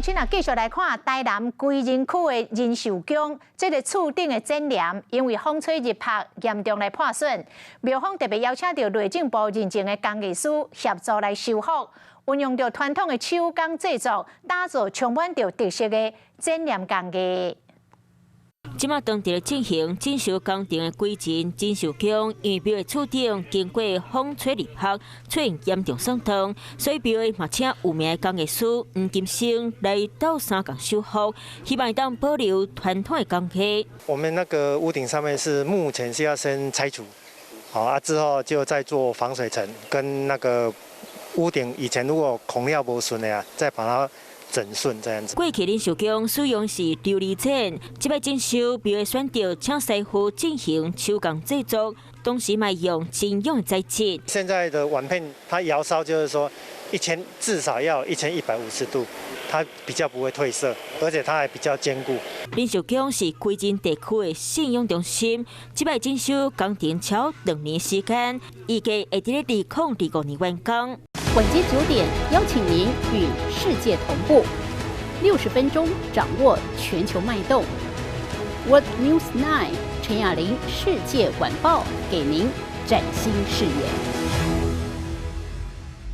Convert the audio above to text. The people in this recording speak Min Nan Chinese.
亲啊，繼續來看台南歸仁區的仁壽宮，這个厝頂的剪簾，因為風吹日曬，嚴重來破損。廟方特別邀請著內政部認證的工藝師協助來修復，運用著傳統的手工製作，打造充滿著特色的剪簾工藝。這馬當地進行整修工程的歸仁仁壽宮，因為廟的厝頂經過風吹日曬，出現嚴重損斷，所以廟嘛請有名的工藝師黃金生來鬥相共修復，希望會當保留傳統的工藝。我們那個屋頂上面是目前是要先拆除，好啊，之後就再做防水層，跟那個屋頂以前如果孔料無順的啊，再把它整順這樣子。過去仁壽宮使用是琉璃剪，這擺整修廟會選擇請師傅進行手工製作，同時嘛用真勇的材質。現在的碗片，它窯燒就是說至少要1150度，它比較不會褪色，而且它還比較堅固。仁壽宮是歸仁地區的信仰中心，這擺整修工程超2年時間，預計會佇咧2025年完工。晚間9點，邀請您與世界同步，60分鐘掌握全球脈動。World News 9 陳雅玲世界晚報，給您嶄新視野。